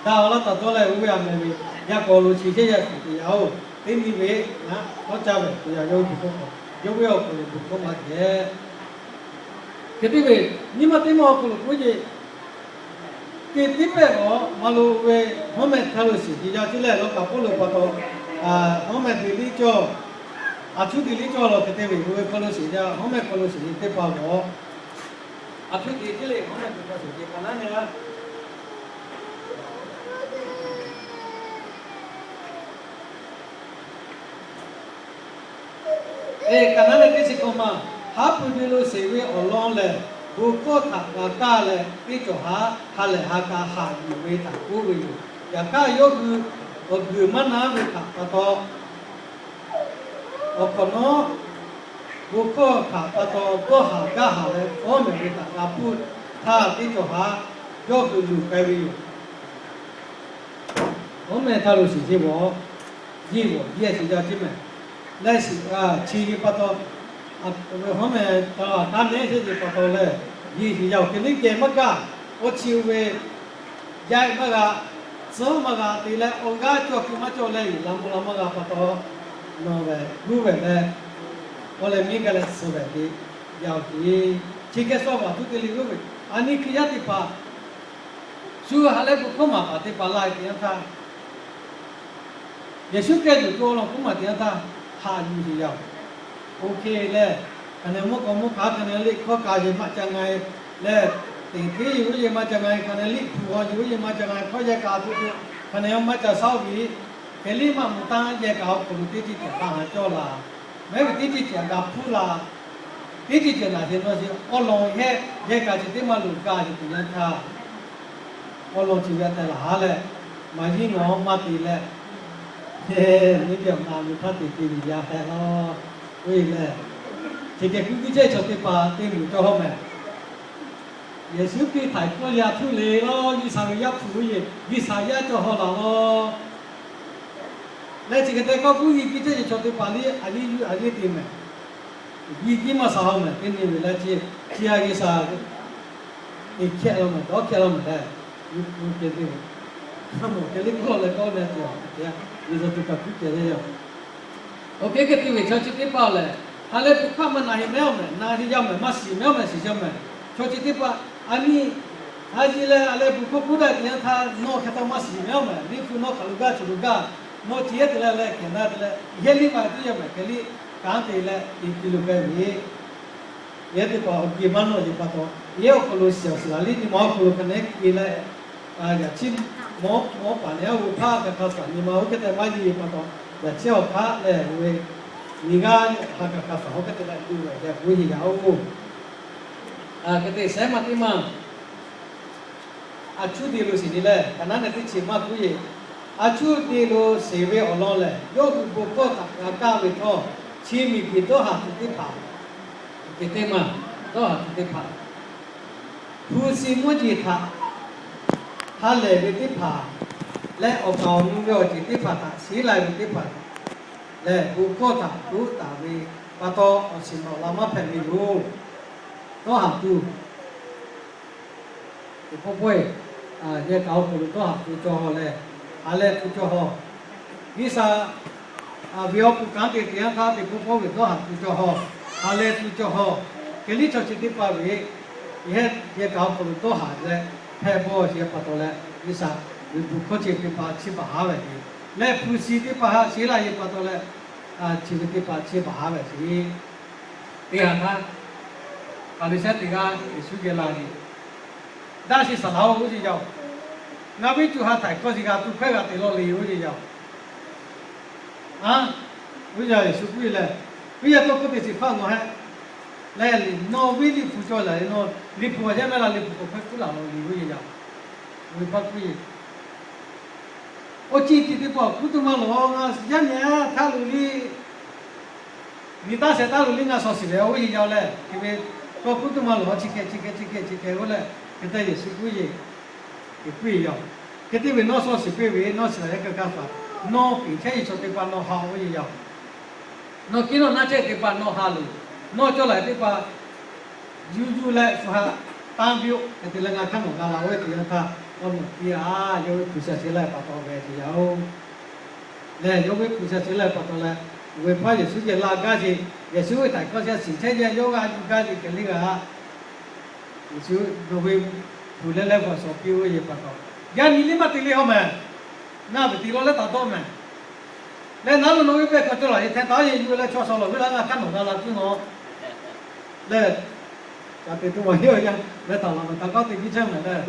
daꞈ awˬ laˇ taˍ dawˇ leh oˇ ve aˬ mehˍ ve yaˇ k'aw lo chi chehˇ yaˇ tuˬ teˇ yanˇ-oˬ, teˇ nyi ve ngaˬ tawˇ caˇ ve teˇ yanˇ yawˇ ve bon hkawˇ k'o, yawˇ ve awˬ hk'aw lo bon hkawˇ maˇ geh hk'e te ve, nyiˇ maˇ teˇ maˇ awˬ hk'aw lo k'oˆ yeˬ, teˇ teˇ pehˇ awˬ maˇ lo ve hawˉ mehˍ htaˇ lo shiˍ yeˬ yaˇ ceˇ leh, lawˇ kaˍ pawˇ lo pa taw, hawˉ mehˍ te liˇ cawˬ, a chuˇ te liˇ cawˬ law hk'e te ve, oˇ ve hk'aw lo shiˍ yaˇ, hawˉ mehˍ hk'aw lo shiˍ yeˬ teˇ hpaˍ g'awˬ a chuˇ te ceˇ le, hawˉ mehˍ te hk'aw shiˍ yeˬ kaꞈ naˉ ne a Eˬ, kaꞈ naˉ leh teˇ chi k'awꞈ ma, haˉ pui ve lo sheˍ ve awˬ lawn lehˬ, bon hkawˇ htaꞈ g'a kaˇ leh teˇ cawˬ haˉ ha lehˬ ha k'a haꞈ yuˬ ve htaꞈ k'oˆ ve yoˬ. Yaꞈ hk'aˇ yawˇ hui awˬ guiˬ maˇ naˉ ve htaꞈ pa taw, awˬ hk'awꞈ nawˉ bon hkawˇ htaꞈ pa taw dawˇ haˍ gaˇ haˍ leh fawˉ mehˍ ve htaꞈ g'a hpuˇ htaˇ, teˇ cawˬ haˉ yawˇ hui luˬ k'ai ve yoˬ. Hawˉ mehˍ htaˇ lo shiˍ ceˇ bawˬ, yeˇ bawˬ yeˇ shiˍ yaˇ ceˇ mehˍ. Leh chi ve pa taw, hawˉ mehˍ htaˇ taˇ neˉ sheˉ ve pa taw lehˬ, yeˇ shiˍ yaˇ oˬ hk'e liˇ geh maˇ gaˇ. Awˬ chi ve yaˇ maˇ g'a, tcuhˉ maˇ g'a te leh awˬ g'aˇ cawˬ hk'e maˇ cawˬ leh, laꞈ mawˇ la maˇ g'a pa taw, nawˬ ve guˇ ve leh Awˬ leh miˇ gaˬ leh suh ve teˇ yanˇ awˬ hk'e, chi hk'e suh ve awˬ hk'e te le k'oˆ ve, aˬ nyi Hkriꞈ yaˇ teˇ hpaˍ shu ha lehˬ bon hkawˇ maˍ paˍ teˇ hpaˍ laˇ ve teˇ yanˇ htaˇ, Yeˍsuˆ Hkriꞈ yuˬ tuˬ awˬ lawn k'oˆ maˍ teˇ yanˇ htaˇ, haꞈ yuˬ ve yoˬ. Oˇ hk'e lehˬ, hk'aˬ nehˬ mvuhˇ k'awꞈ mvuhˇ hk'aˬ, hk'aˬ nehˬ liꞈ hkawˇ kaꞈ yehˬ maˇ ca nga e leh, teꞈ hteˇ yuˬ oˇ yehˬ maˇ ca nga e, hk'aˬ nehˬ liꞈ hpu g'aw yuˬ oˇ yehˬ maˇ ca nga e, hkawˇ yehˬ kaꞈ tuˬ tuˬ, hk'aˬ nehˬ maˇ ca shaˉ oˇ ve, hk'e liˇ maˇ mvuhˬ taˇ yehˬ kaꞈ awˬ hk'aw lo teˇ ceuˬ ceuˬ hk'a haˍ cawˇ la. Maˇ heˆ ve teˇ ceuˬ ceuˬ g'a hpuˇ la. Teˇ ceuˬ ceuˬ naˬ sheˍ nawˬ sheˍ awˬ lawn heˆ, yehˬ kaꞈ chi teˇ maˇ loˍ gaˬ yuˬ teˇ yanˇ htaˇ, awˬ lawn chi ve a teh laˬ ha leh, maˍ yiˇ nawˬ maˇ te leh, miˇ teˇ awˬ na ve hpaˇ te te ve yaˇ hpehꞈ laˇ. Oˇ e lehˬ, chi hk'e kuˇ kuˇ chehˇ chaw teˇ hpaˍ te luˬ cawˇ hawˇ mehˍ. Yeˍsuˆ Hkriꞈ htaiˍ hkawˇ yaˇ htuˇ le laˇ, G'uiˬsha ve Yaˇ hpu oˇ yehˬ, G'uiˬsha yaˇ cawˬ haw laˬ law. Leh chi hk'e te k'awꞈ kuˇ yiˍ piˇ chehˇ ve chaw teˇ hpaˍ liˇ a yiˇ yuˇ a yiˇ te mehˍ. Yiˇ kiˇ maˇ sha haw mehˍ, teˇ nyi ve leh chi, chi a G'uiˬsha te hkehˇ law mehˍ, dawˇ hkehˇ law mehˍ leh, yuˇ hpu te te ve, hk'a mawˬ hk'e liˇ kawˆ leh kawˆ leh te a, G'uiˬsha tuˬ kaꞈ kuˉ kehˬ le yoˬ. Oˇ hk'e hk'e te ve chaw chi teˇ hpaˍ lehˬ, ha lehˬ bon hkawˇ maˇ na heˆ mehˍ awˬ mehˍ, na heˆ yaˇ mehˍ, maˇ shiˍ mehˍ awˬ mehˍ, shiˍ yaˇ mehˍ. Chaw chi teˇ hpaˍ a nyi a yiˇ leh a leh bon hkawˇ k'oˆ daꞈ teˇ yanˇ htaˇ nawˬ hk'e taw maˇ shiˍ mehˍ awˬ mehˍ, liꞈ hpu nawˬ hk'aˬ lo gaˇ chi lo gaˇ, nawˬ chi yehˇ te leh leh kehˬ na te leh yehˇ liˇ ma tuˉ yaˇ mehˍ hk'e liˇ kanˉ te leh te piˇ lo gaˇ ve Yehˇ teˇ hpaˍ awˬ geh maˇ nawˆ yeˬ pa taw, yehˇ awˬ hk'aw lo shiˍ awˬ shiˍ laˬ liˇ nyi ma awˬ hk'aw lo hk'a nehˉ k'ai leh, yaꞈ chiˉ mawˉ mawˉ paˍ leh a ve hpaˇ kaꞈ hk'a shuˍ nyi ma oˇ hk'e te maˇ yeˬ pa taw, yaꞈ chiˉ awˬ hk'aˆ lehˬ ve, nyi g'aˇ ha kaꞈ hk'a shuˍ oˇ hk'e te leh tu ve dehꞈ k'oˆ yeˬ yaˇ oˬ. Hk'e te shehˉ maˇ teˇ maˇ a cuˇ te lo shiˍ nyi leh, kaꞈ naˉ nehˬ teˇ chi maˇ k'oˆ yeˬ. A cuˇ te lo shiˍ ve awˬ lawn lehˬ, yawˇ hui bon hkawˇ htaꞈ g'a kaˇ ve htawˇ, chi miˬguiˬ dawˇ haˍ tuˬ teˇ hpaˍ, teˇ maˬ dawˇ haˍ tuˬ teˇ hpaˍ, hpu shi mvuhˇ jeˬ htaꞈ ha lehˬ ve teˇ hpaˍ leh, awˬ kaˍ awˬ nu ve awˬ ceuˬ teˇ hpaˍ htaꞈ sheˉ lai ve teˇ hpaˍ lehˬ, bon hkawˇ htaꞈ k'oˆ taˍ ve pa taw, awˬ shiˍ nawˬ la maˇ hpehꞈ ve yoˬ. Dawˇ haˍ tuˬ teˇ pawˆ pawˆ e, yehˇ kaꞈ awˬ hk'aw lo dawˇ haˍ tuˬ cawˬ haw leh, ha lehˬ tuˬ cawˬ haw. G'uiˬsha ve awˬ pon kanˉ te teˇ yanˇ htaˇ teˇ pawˆ pawˆ ve dawˇ haˍ tuˬ cawˬ haw, ha lehˬ tuˬ cawˬ haw. Hk'e liˇ chaw chi teˇ hpaˍ ve yehˇ kaꞈ awˬ hk'aw lo dawˇ haˍ leh hpehꞈ bawˬ sheˍ pa taw leh, G'uiˬsha ve bon hkawˇ chi teˇ hpaˍ chi baˬ haˉ ve leh, hpu shi teˇ hpaˍ haꞈ sheˉ la yeˬ pa taw leh, chi ve teˇ hpaˍ chi baˬ haˉ ve sheˍ. Teˇ ha htaˇ, Hpaˍriˍsehˇ teˇ g'aˇ Yeˍsuˆ geh la ve, Daˇ sheˍ saˍ laꞈ-oˬ, oˇ yeˬ yaˇ-oˬ, ngaˬ viˉ co ha htaiˍ hkawˇ sheˍ g'a tuˬ hpehˇ g'a te law le, oˇ yeˬ yaˇ-oˬ. A, oˇ yeˬ yaˇ Yeˍsuˆ k'oˆ ve lehˬ, oˇ yeˬ tawˇ hkawˇ teˇ chi hpaˇ ngaˬ hehˆ leh, nawˬ viˉ liꞈ hpu cawˬ laˬ le, nawˬ liꞈ hpu a yehˇ mehˆ la liꞈ hpu k'awꞈ hpehˇ kuˉ laˬ law le, oˇ yeˬ yaˇ-oˬ. Oˇ ve hpaˇ k'oˆ yeˬ Oˇ chi tiꞈ teˇ pawˆ kuˉ tuˬ maˇ lawˬ, ngaˬ yaˇ nyi htaˇ lo liˇ, nyi taˇ shehˍ taˇ lo liˇ ngaˬ shawˍ shiˍ ve oˇ yeˬ yaˇ-oˬ lehˬ, chi ve kawˇ kuˉ tuˬ maˇ lawˬ, chi hk'e chi hk'e chi hk'e chi hk'e oˇ lehˬ, hk'e te Yeˍsuˆ k'oˆ yeˬ, k'oˆ yeˬ yaˇ-oˬ. Hk'e te ve nawˬ shawˍ shiˍ piˇ ve nawˬ shiˍ laˬ yaˇ kaꞈ kaꞈ htaꞈ nawˬ peꞈ chehˇ yeˬ chaw teˇ hpaˍ nawˬ haꞈ oˇ yeˬ yaˇ-oˬ. Nawˬ kiˉ nawˬ naˇ chehˇ teˇ hpaˍ nawˬ haꞈ loˬ, nawˬ cawˬ laˬ teˇ hpaˍ yuˬ yuˬ leh shu haꞈ tanˇ piˇ-oˆ. Hk'e te leh ngaˬ hk'aˇ nawˬ g'a la oˇ ve teˇ yanˇ htaˇ, awˬ nawˬ piˇ-a, yawˇ ve hpu shaˍ sheˍ laˇ ve pa taw ve teˇ yanˇ-oˬ. Lehˬ yawˇ ve hpu shaˍ sheˍ laˇ ve pa taw leh, ve hpaˇ Yeˍsuˆ geh la gaˇ sheˍ, Yeˍsuˆ ve htaiˍ hkawˇ shaˍ shiˍ chehˇ yehˇ yawˇ g'a yuˬ gaˇ sheˍ hk'e liˇ g'a. Yeˍsuˆ nawˬ ve hpu leh leh hpaˍ shawˍ piˇ oˇ yeˬ pa taw, yaˇ nyi liˇ maˇ te le haw mehˍ. Ngaˬ ve te law leh taˍ dawˇ mehˍ. Leh naˉ lo nawˬ ve pehˇ hk'aw cawˬ laˬ yeˬ hteh taˍ yeˬ yuˬ leh chaw shawˍ lawˬ ve laˇ ngaˬ hk'aˇ nawˬ g'a la tuˬ nawˬ lehˬ, ca te tuˬ maˇ heˆ-oˬ yaˇ leh taˍ laˬ ve taˍ k'aˉ te piˇ chehˇ mehˍ lehˬ,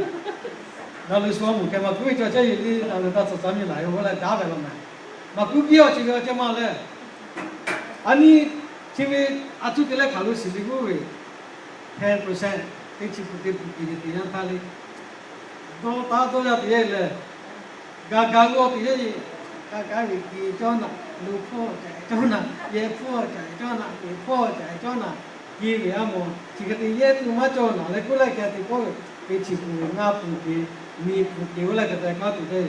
ngaˬ lo shu a moˍ hkeh maˇ kuˉ ve cawˬ chehˇ yeˬ liˇ, ngaˬ lo taˇ tcuh caˉ miˇ laˬ ve k'oˆ leh daˉ ve law mehˍ. Maˇ kuˉ piˇ-oˬ, chi ve awˬ ceuˬ maˇ lehˬ, a nyi chi ve a tuˇ te leh hk'aˬ lo shiˍ le k'oˆ ve, hkeh k'o shehˆ teˇ chi peuˬ teˇ peuˬ te ve teˇ yanˇ htaˇ le, dawˇ taˉ dawˇ yaˇ teˇ yanˇ lehˬ, gaˬ gaˬ g'awˇ teˇ yanˇ yeˬ, ka kaˉ ve te cawˇ naꞈ, lo hpawˇ ca cawˇ naꞈ, yehˬ hpawˇ ca cawˇ naꞈ, peˍ hpawˇ ca cawˇ naꞈ, ke ve a mawˬ chi hk'e te yehˇ tuˬ maˇ cawˬ naꞈ leh k'oˆ leh hk'e te kawˇ ve, teˇ chi peuˬ ngaˇ peuˬ te, nyi peuˬ te oˇ leh hk'e te k'aˉ te te,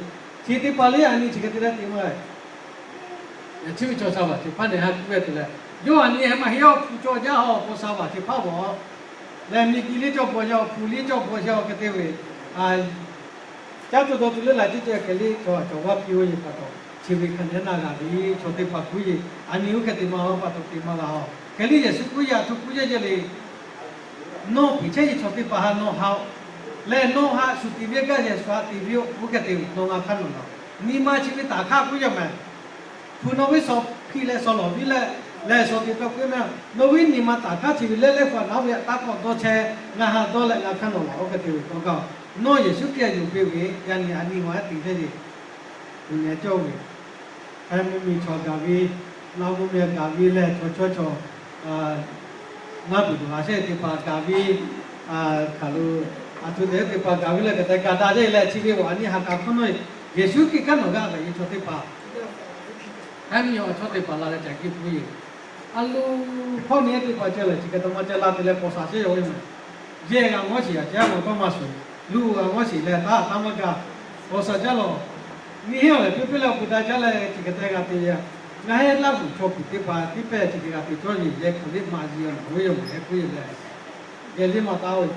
chi teˇ hpaˍ le a nyi chi hk'e te leh te maˇ Yaꞈ chi ve chaw sha vaˬ chi hpaˇ nehˬ ha kuˉ ve tuˬ leh, yawˇ a nyi heh maˇ heˆ, awˬ hpu cawˬ jaˇ, awˬ hpu sha vaˬ chi hpaˇ vaˬ leh, miˬguiˬ liˇ cawˬ bawˬ yaˇ, awˬ hpu liˇ cawˬ bawˬ yaˇ, awˬ hk'e te ve, caˇ tuˬ dawˬ tuˬ leh laiˉ ceuˬ ceuˬ hk'e le chaw cawˬ vaˇ piˇ-oˆ yeˬ pa taw, chi ve hk'a nehˉ na g'a ve chaw teˇ hpaˍ kuˉ yeˬ a nyi oˇ hk'e te maˇ-oˬ pa taw te maˇ g'a-oˬ. Hk'e liˇ Yeˍsuˆ k'oˆ yaˇ htoꞈ k'oˆ yaˇ yehˇ le, nawˬ piˍ chehˇ ve chaw teˇ hpaˍ htaꞈ nawˬ haꞈ-oˬ, leh nawˬ haꞈ shuˍ tiˍ ve gaˇ yehˬ shuˍ haꞈ tiˍ ve-oˬ, oˇ hk'e te ve nawˬ ngaˬ hk'aˇ nawˬ laˬ-oˬ. Nyi ma chi ve taˍ hk'aˇ k'oˆ yaˇ mehˍ. Hpu nawˬ ve shawˍ hpiˇ leh shawˍ lawˬ viˉ leh, leh shawˍ tiˍ tawˇ k'oˆ mehˍ, nawˬ ve nyi ma taˍ hk'aˇ chi ve leh leh hpu htaꞈ nawˬ ve htaꞈ taˇ k'awꞈ dawˇ chehˇ, ngaˬ haꞈ dawˇ leh ngaˬ hk'aˇ nawˬ laˬ-oˬ, oˇ hk'e te ve k'oˆ gaˇ-oˬ. Nawˬ Yeˍsuˆ Hkriꞈ yuˬ piˇ ve yaˇ nyi a nyi ma tiˍ chehˇ ve, uˬ nyi cawˇ ve, hk'a mvuhˇ miˬ chaw gaˬ ve, laˇ mvuhˇ miˬ gaˬ ve leh chaw chawˇ chaw ngaˇ biˬ tuˬ laˬ shehˆ teˇ hpaˍ gaˬ ve, hk'aˬ lo, a htoꞈ te teˇ hpaˍ gaˬ ve leh kaꞈ te gaˬ daꞈ jaˇ leh chi ve awˬ a nyi haꞈ kaꞈ hk'awˇ nawˉ, Yeˍsuˆ Hkriꞈ hk'aˇ nawˬ g'aˇ ve chaw teˇ hpaˍ, a nyi awˬ chaw teˇ hpaˍ la leh caˬ kiˇ pui ve, a lo hk'awˇ nyi teˇ hpaˍ ceh lehˬ chi hk'e taꞈ maˇ ceh la te leh paw shaˍ shehˆ yaw ve mehˍ. Yehˬ g'a ngawˉ shiˍ yaꞈ ceh a nawˬ tawˇ maˇ shuˍ, luˬ g'a ngawˉ shiˍ leh taˇ taˇ maˇ gaˬ, paw shaˍ jaˇ lawˬ. Nyi heˆ awˬ lehˬ piˇ piˇ leh awˬ pu daꞈ jaˇ leh chi hk'e te g'a te yaˇ. Ngaˬ hui Laˇ huˍ chaw kuiˬ teˇ hpaˍ tiˉ pehˇ chi hk'e g'a te cawˇ ve yehˬ hk'aˬ liˇ maˇ yiˇ awˬ nawˬ ve yoˬ mehˍ k'oˆ ve lehˬ, geh liˇ maˇ taˍ-oˬ.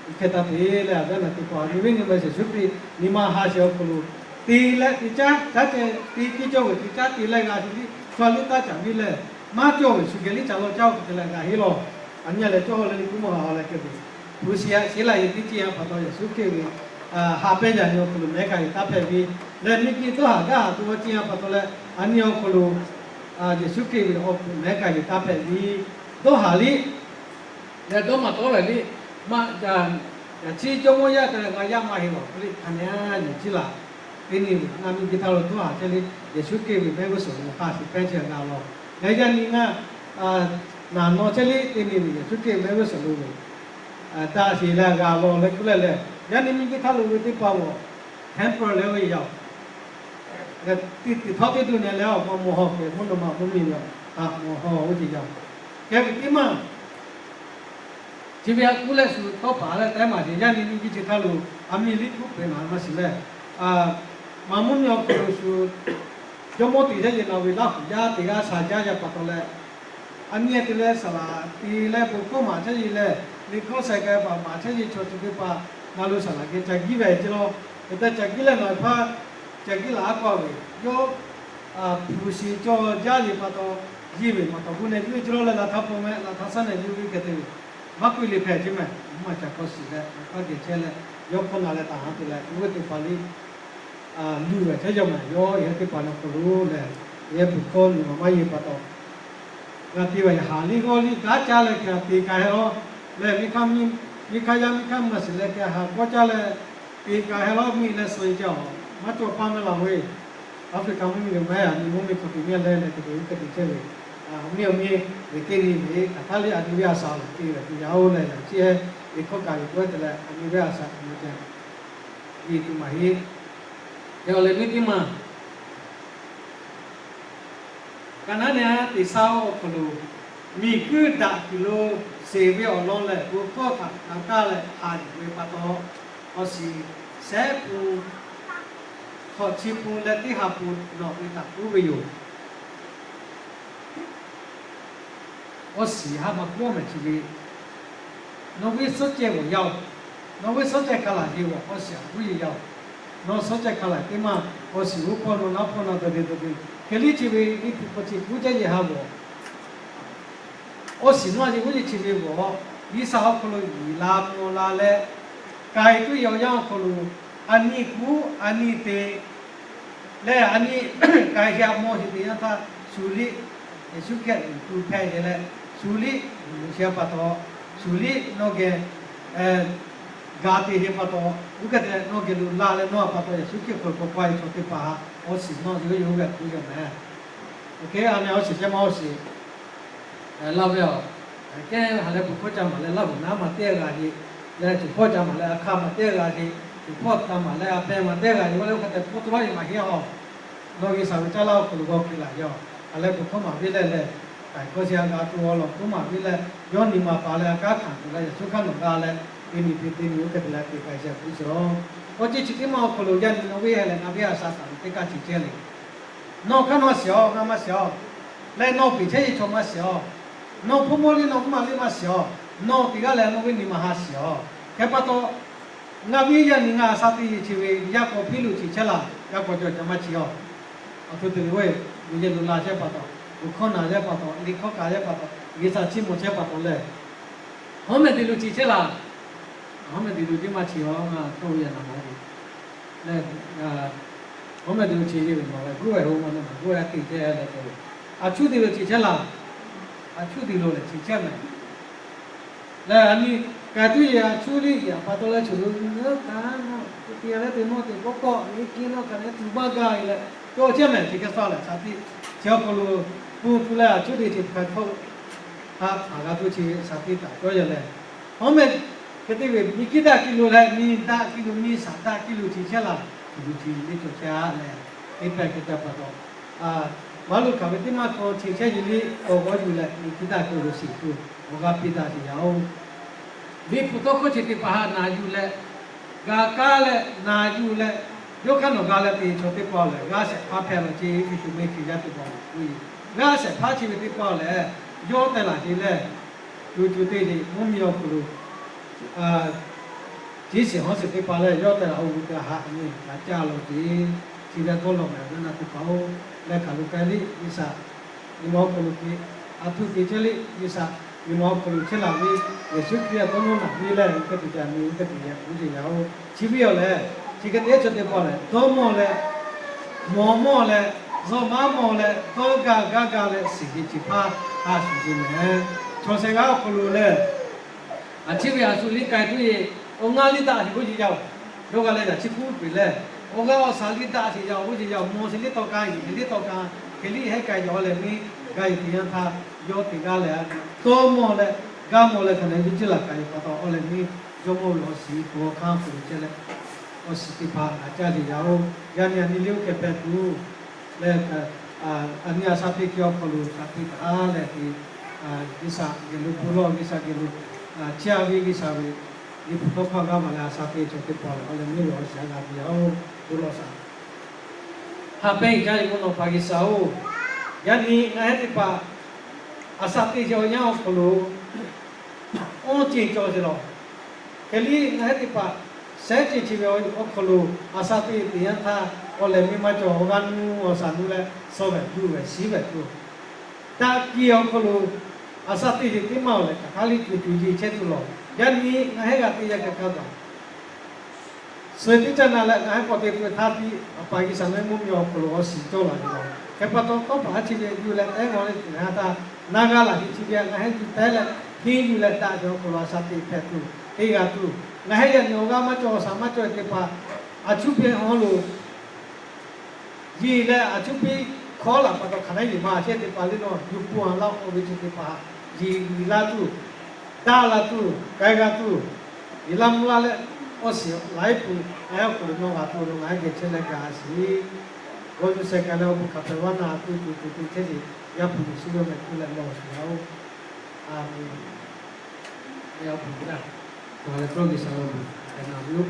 Chi hk'e taˍ te leh a ve naˬ teˇ hpaˍ nyi ve nyi ma Yeˍsuˆ Hkriꞈ nyi ma ha sheˍ awˬ hk'aw lo te leh te caˉ caˉ ceh te teˇ cawˇ ve te caˉ te leh g'a te liˇ chaw liˇ taˇ caˍ viˉ leh, maˇ cawˇ ve shu geh liˇ caˍ law caˇ-oˬ hk'e te leh g'a heˆ lawˬ. A nyi leh cawˇ leh liˇ k'oˆ maˇ ha leh hk'e ve, hpu shi a sheˍ laˇ yeˬ teˇ ceh ha pa taw Yeˍsuˆ Hkriꞈ ve ha pehˇ yaꞈ nyi awˬ hk'aw lo mehˉ kaꞈ yeˬ taˇ hpehꞈ ve, leh miˬguiˬ dawˇ haˍ gaˇ haˍ to awˬ ceh ha pa taw leh a nyi awˬ hk'aw lo Yeˍsuˆ Hkriꞈ ve awˬ hk'aw lo mehˉ kaꞈ yeˬ taˇ hpehꞈ ve, dawˇ haˍ liˇ leh dawˇ maˇ tawˉ lehˬ liˇ, maˇ ca, yaꞈ chi jawˇmawˇ yaˇ te leh g'a yaˇ maˇ heˆ lawˬ k'oˆ liˇ hk'a nyi a nyi ciˉ laˬ. Teˇ nyi ve ngaˬ miˬguiˬ htaˇ lo dawˇ haˍ chehˇ liˇ Yeˍsuˆ Hkriꞈ ve mehˆ g'uˇ suhˍ lo hk'a shuˍ pehˇ chehˇ g'a lawˬ. Leh yaˇ nyi ngaˇ naˍ naw chehˇ liˇ teˇ nyi ve Yeˍsuˆ Hkriꞈ mehˆ g'uˇ suhˍ lo ve daꞈ sheˍ leh g'a lawˬ leh k'oˆ leh lehˬ, yaˇ nyi miˬguiˬ htaˇ lo ve teˇ hpaˍ g'awˬ temporary leh ve yaˇ-oˬ, tiꞈ tiꞈ htawˇ teˇ duˬ nyi leh awˬ maw maw haw hk'e mvuhˇ naw ma mvuhˇ miˬ ve taꞈ maw haw oˇ ceuˬ yaˇ hk'e ve teˇ maˇ chi ve a kuˉ leh shu tawˇ paˍ leh taiˉ maˬ sheˍ yaˇ nyi miˬguiˬ chi htaˇ lo a miˬ liˇ kuˉ hpehꞈ naˍ maˇ shiˍ leh, maˍ mvuhˇ miˬ awˬ hk'aw lo shu jawˇmawˇ te yaˇ yeˬ naˬ ve Laˇ huˍ yaˇ teˇ g'aˇ shaˍ jaˇ yaˇ pa taw leh, a nyi te leh saˍ laˍ te leh bon hkawˇ maˍ chehˇ yeˬ leh, liꞈ hkawˇ sheh k'ai paˍ maˍ chehˇ yeˬ chaw chi teˇ hpaˍ ngaˬ lo saˍ laˍ geh ca giˇ ve ce lawˬ. Hk'e te ca giˇ leh nawˬ hpaˇ ca giˇ laˬ a k'aw ve yawˇ hpu shi cawˇ jaˇ yeˬ pa taw, yeˬ ve pa taw gu neh guˇ ve ce lawˬ leh laˬ htaˇ paw meh laˬ htaˇ shaˉ nehˬ yuˬ ve hk'e te ve, maˇ k'oˆ le hpehꞈ ce mehˍ. Maˇ ca hk'aw shiˍ leh hk'a geh chehˇ leh yawˇ hkawˇ na leh taˍ ha te leh oˇ ve teˇ hpaˍ liˇ luˬ ve chehˇ yaˇ mehˍ. Yawˇ yehˬ teˇ hpaˍ nawˬ hk'aw lo lehˬ, yehˬ bon hkawˇ miˬ maˍ maˇ yeˬ pa taw g'a te ve haˍ liˇ g'awˇ liˇ gaˇ caˇ leh hk'e a te k'ai leh, miˬ hk'aˇ yaˇ miˬ hk'aˇ maˇ shiˍ leh hk'e haˍ g'awˇ caˇ leh te k'ai leh miˬ leh suh e ca-oˬ, maˇ cawˬ paˇ meh laˬ ve, Aˍfriˆkaˍ mvuhˇ miˬ lo meh a nyi mvuhˇ miˬ hk'aw te miˬ leh leh hk'e te oˇ hk'e te chehˇ ve, miˬ awˬ miˬ ve teˇ nyi ve hk'aˬ htaˇ liˇ a nyi ve a shaˍ lo te ve te yaˇ-oˬ leh yaꞈ chi e, liꞈ hkawˇ kaꞈ ve k'oˆ te leh a nyi ve a shaˍ k'oˆ ve te, yeˬ tuˬ maˇ heˆ. Yaꞈ leh miˬ teˇ maˇ Kaˍnaˆ neˇ a teꞈ shaˉ awˬ hk'aw lo miˬguiˬ daꞈ tuˬ lo sheˍ ve awˬ lawn lehˬ, bon hkawˇ htaꞈ na kaˇ leh haꞈ yuˬ ve pa taw, awˬ shiˍ shehˆ pun, hkawꞈ chi pun leh teˇ ha pun nawˬ ve htaꞈ k'oˆ ve yoˬ. Awˬ shiˍ ha ma k'oˆ mehˍ chi ve, nawˬ ve suhˉ ceh g'awˬ yaˇ-oˬ, nawˬ ve suhˉ ceh hk'a laˬ yeˬ g'awˬ awˬ shiˍ a k'oˆ yeˬ yaˇ-oˬ. Nawˬ suhˉ ceh hk'a laˬ teˇ maˇ awˬ shiˍ g'uˇ hpawˇ nawˬ naˉ hpawˇ nawˬ dawˬ te dawˬ te, hk'e liˇ chi ve liˇ hpu hk'aw chi k'oˆ jaˇ yeˬ ha g'awˬ awˬ shiˍ nawˇ yeˬ g'uˇ yeˬ chi ve g'awˬ, G'uiˬsha awˬ hk'aw lo yiˍ la mvuh la leh, k'ai tuˬ yaˇ awˬ yanˇ awˬ hk'aw lo a nyi k'oˆ a nyi te leh a nyi k'ai sheˍ a mawˇ sheˍ te yanˇ htaˇ, shu liˇ Yeˍsuˆ Hkriꞈ uiˍ tu hpehꞈ yeˬ leh, shu liˇ uiˍ sheˍ pa taw, shu liˇ nawˬ geh ga te sheˍ pa taw, oˇ hk'e te nawˬ geh lo la leh nawˬ pa taw Yeˍsuˆ Hkriꞈ hk'aw lo k'awꞈ k'ai chaw teˇ hpaˍ awˬ shiˍ nawˇ yeˬ g'uˇ yeˬ g'awˬ k'oˆ yaˇ mehˍ. Oˇ hk'e a nyi awˬ shiˍ ceh maˇ awˬ shiˍ laˇ ve a, kehˉ ha leh bon hkawˇ ca maˍ leh Laˇ huˍ naˉ maˇ teˇ g'a sheˍ, leh tuˬ hpawˇ ca maˍ leh a hk'aˇ maˇ teˇ g'a sheˍ, tuˬ hpawˇ ca maˍ leh a pehˇ maˇ teˇ g'a sheˍ, oˇ leh oˇ hk'e te hpawˇ tuˬ lawˇ yeˬ maˇ heˆ a. Nawˬ G'uiˬsha ve caˇ laˇ awˬ hk'aw lo g'awˇ hk'e laˬ yaˇ, ha leh bon hkawˇ maˍ viˉ leh leh, k'ai hkawˇ sheˍ a g'a tuˬ awˬ lawn k'oˆ maˍ viˉ leh, yawˇ nyi ma pa leh a kanˉ hkanˍ tuˬ leh Yeˍsuˆ hk'aˇ nawˬ g'a leh, teˇ nyi te teˇ nyi oˇ hk'e te leh te k'ai sheˍ a puiˉ sheˍ a. K'awꞈ ceˇ chi teˇ maˇ awˬ hk'aw lo yaˇ nyi nawˬ ve ha lehˬ ngaˬ ve a shaꞈ taˍ ve teˇ kaˇ chi ceh le. Nawˬ hk'aˇ nawˬ shiˍ a, ngaˬ maˇ shiˍ a. Leh nawˬ piˍ chehˇ yeˬ chaw maˇ shiˍ a. Nawˬ hpawˇ mawˇ liˇ nawˬ mvuhˇ maˍ liˇ maˇ shiˍ a. Nawˬ teˇ g'aˇ leh nawˬ ve nyi ma ha shiˍ a. Hk'e pa taw, ngaˬ ve yaˇ nyi ngaˬ a shaꞈ teˇ yeˬ chi ve yaˇ k'awꞈ piˇ lo chi chehˇ laˬ, yaˇ k'awꞈ cawˬ ca maˇ chi a. Awˬ htoꞈ te ve, yehˬ lo la chehˇ pa taw, bon hkawˇ na chehˇ pa taw, liꞈ hkawˇ kaꞈ chehˇ pa taw, G'uiˬsha chiˇ mvuh chehˇ pa taw lehˬ, hawˉ mehˍ te lo chi chehˇ laˬ. Hawˉ mehˍ te lo teˇ maˇ chi a ngaˬ tawˇ ve yaꞈ naˍ maˇ heˆ. Lehˬ, hawˉ mehˍ te lo chi ve maˬ leh guˇ ve ho ma na maˬ guˇ ve a te chehˇ leh te, a chuˇ te lo chi chehˇ laˬ. A chuˇ te lo lehˬ chi chehˇ mehˍ. Lehˬ, a nyi k'ai tuˬ yeˬ a chuˇ liˇ yaꞈ pa taw leh shuˍ lo nyi leuˉ kaꞈ, teˇ g'aˇ leh teˇ mawˇ teꞈ k'awꞈ k'awꞈ ve kehˉ lawˇ kaꞈ leh tuˬ maˇ gaˇ ve leh cawˇ chehˇ mehˍ. Chi hk'e suh lehˬ, shaˍ tiꞈ chi awˬ hk'aw lo pun tu leh a chuˇ te chi hk'a hk'oˆ htaꞈ hpaˍ g'a tuˬ chi ve shaˍ tiꞈ taꞈ cawˇ yaˇ leh, hawˉ mehˍ hk'e te ve nyi kiˇ daꞈ kiˇ lo leh nyi daꞈ kiˇ lo nyi shaˍ daꞈ kiˇ lo chi chehˇ laˬ. Shuˍ lo chi liˇ cawˬ chehˇ a leh, teˇ pehˍ hk'e te pa taw, maˇ lo hkanˍ ve teˇ maˇ hk'aw chi chehˇ yeˬ liˇ k'awꞈ g'awˇ yuˬ leh nyi kiˇ daꞈ kiˇ lo shiˍ tuˬ awˬ g'aˇ piˇ daꞈ sheˍ yaˇ oˬ. Liꞈ hpu tawˇ hkawˇ chi teˇ hpaˍ htaꞈ naˬ yuˬ leh, g'a kaˇ leh naˬ yuˬ leh, yawˇ hk'aˇ nawˬ g'a leh te chaw teˇ hpaˍ lehˬ, g'aˇ shehˍ hpaˇ hpehꞈ la ce Hkriꞈ shuˍ mehˆ Hkriꞈ yaˇ teˇ hpaˍ-oˬ. G'aˇ shehˍ hpaˇ chi ve teˇ hpaˍ lehˬ, yawˇ teh laˬ ce lehˬ, co co teˇ le mvuhˇ miˬ awˬ hk'aw lo teˇ shiˍ hawˉ shiˍ teˇ hpaˍ lehˬ, yawˇ teh laˬ awˬ g'uˇ te haꞈ nyi g'a caˇ law ce. Chi ve dawˇ law mehˍ ve naˬ teˇ hpaˍ-oˬ. Leh hk'aˬ lo k'ai liˇ G'uiˬsha nyi ma awˬ hk'aw lo te, a htoꞈ te chehˇ liˇ G'uiˬsha nyi ma awˬ hk'aw lo chehˇ laˬ ve, Yeˍsuˆ Hkriꞈ yaˇ dawˇ nawˇ naˬ ve lehˬ, uˇ hk'e te ca nyi uˇ hk'e te yaꞈ uˇ ce yaˇ-oˬ. Chi ve awˬ lehˬ, chi hk'e te chaw teˇ hpaˍ lehˬ, dawˇ mawˇ leh, mawˬ mawˇ leh, zawˇ maˉ mawˇ leh, dawˇ gaˇ gaˇ gaˇ leh, shiˍ ve chi hpaˇ ha shuˍ ce mehˍ. Chaw shehˍ g'aˇ awˬ hk'aw lo lehˬ, a chi ve a shu liˇ k'ai tuˬ yeˬ, awˬ ngaˇ liˇ daꞈ sheˍ k'oˆ ce yaˇ-oˬ. Yawˇ g'a leh yaꞈ chi kuˉ peuˬ lehˬ, awˬ g'aˇ awˬ shaˍ liˇ daꞈ sheˍ yaˇ-oˬ k'oˆ ce yaˇ-oˬ. Mawˬ sheˍ liˇ tawˇ ka, yeˬ sheˍ liˇ tawˇ ka, hk'e liˇ hehˉ k'ai yaꞈ awˬ lehˬ miˇ g'a yeˬ teˇ yanˇ htaˇ, yawˇ teˇ g'aˇ lehˬ, dawˇ mawˇ leh, gaˇ mawˇ leh hk'aˬ lehˬ ve ceˇ laˬ kaꞈ yeˬ pa taw awˬ lehˬ miˇ, Jawˇmawˇ ve awˬ shiˍ hpu awˬ hkanˇ hpu lo chehˇ leh, awˬ shiˍ teˇ hpaˍ g'a caˇ ce yaˇ-oˬ. Yaˇ nyi a nyi liˇ oˇ hkeh hpehꞈ tuˬ leh, a nyi a shaˍ tiꞈ chi awˬ hk'aw lo shaˍ tiꞈ taꞈ leh te, G'uiˬsha geh lo bon lawˇ, G'uiˬsha geh lo, chi a ve G'uiˬsha ve, liꞈ hpu tawˇ hkawˇ g'a maˬ leh a shaˍ tiꞈ chaw teˇ hpaˍ lehˬ, awˬ lehˬ miˇ ve awˬ shiˍ a g'a ve yaˇ-oˬ, bon lawˇ shaˍ. Haꞈ pehnˇ jaˇ ve mvuhˇ naw hpaˍ G'uiˬsha-oˬ, yaˇ nyi ngaˬ hehˉ teˇ hpaˍ a shaˍ tiꞈ chi awˬ yanˇ awˬ hk'aw lo awˇ ceˬ cawˬ sheˍ lawˬ. Hk'e liˇ ngaˬ hehˉ teˇ hpaˍ shehˉ ceˬ chi ve awˬ hk'aw lo a shaˍ tiꞈ teˇ yanˇ htaˇ, awˬ lehˬ miˇ maˇ cawˬ awˬ g'aˇ nuˇ awˬ shaˍ nuˇ leh suh vehꞈ duˇ vehꞈ shiˉ vehꞈ tuˬ, daꞈ kiˇ awˬ hk'aw lo a shaˍ tiꞈ yeˬ teˇ maˇ awˬ lehˬ, hk'aˬ hk'aˇ liˇ co co yeˬ chehˇ tuˬ lawˬ. Yaˇ nyi ngaˬ hehˉ g'a te yaˇ ka kaˇ baˬ suh teˇ caˇ na leh ngaˬ hehˉ k'awꞈ te tuˬ htaˇ tiˉ, a pa G'uiˬsha nawˬ mvuhˇ miˬ awˬ hk'aw lo awˬ shiˍ cawˇ laˬ ve lawˬ. Hk'e pa taw, tawˇ hpaˍ chi ve yuˬ leh tehˉ g'aw leh tuˬ ngaˬ htaˇ, na g'a laˬ ve chi ve ngaˬ hehˉ yuˬ tehˉ leh, henˇ yuˬ leh daꞈ ve awˬ hk'aw lo a shaˍ tiꞈ hpehꞈ tuˬ, teˇ g'a tuˬ, ngaˬ hehˉ yaˇ nyi awˬ g'aˇ maˇ cawˬ awˬ shaˍ maˇ cawˬ ve teˇ hpaˍ, a cuˇ piˇ hawˉ lo yeˬ leh a cuˇ piˇ hkawˉ laˬ pa taw hk'aˬ htaˇ yeˬ maˇ chehˇ teˇ hpaˍ le nawˬ yuˬ pun a laˇ k'oˆ ve chi teˇ hpaˍ, yeˬ uiˍ la tuˬ, daꞈ la tuˬ, k'ai g'a tuˬ, yeˬ laˇ mvuh laˇ leh, awˬ shiˍ laiˉ pun ngaˬ hehˉ awˬ hk'aw lo nawˬ g'a tuˬ lo ngaˬ hehˉ geh chehˇ leh gaˬ sheˍ. G'awˇ yuˬ sheh k'ai leh awˬ bon hk'aˬ hpehꞈ vaˇ na tuˬ tuˬ tuˬ tuˬ chehˇ sheˍ. Yaˇ hpu Yeˍsuˆ yawˇ meh tuˬ leh lawˬ sheˍ yaˇ-oˬ. A menˍ. Yaˇ hpu G'uiˬsha, a leh tawˇ G'uiˬsha awˬ bon hpehꞈ naˍ ve yoˬ.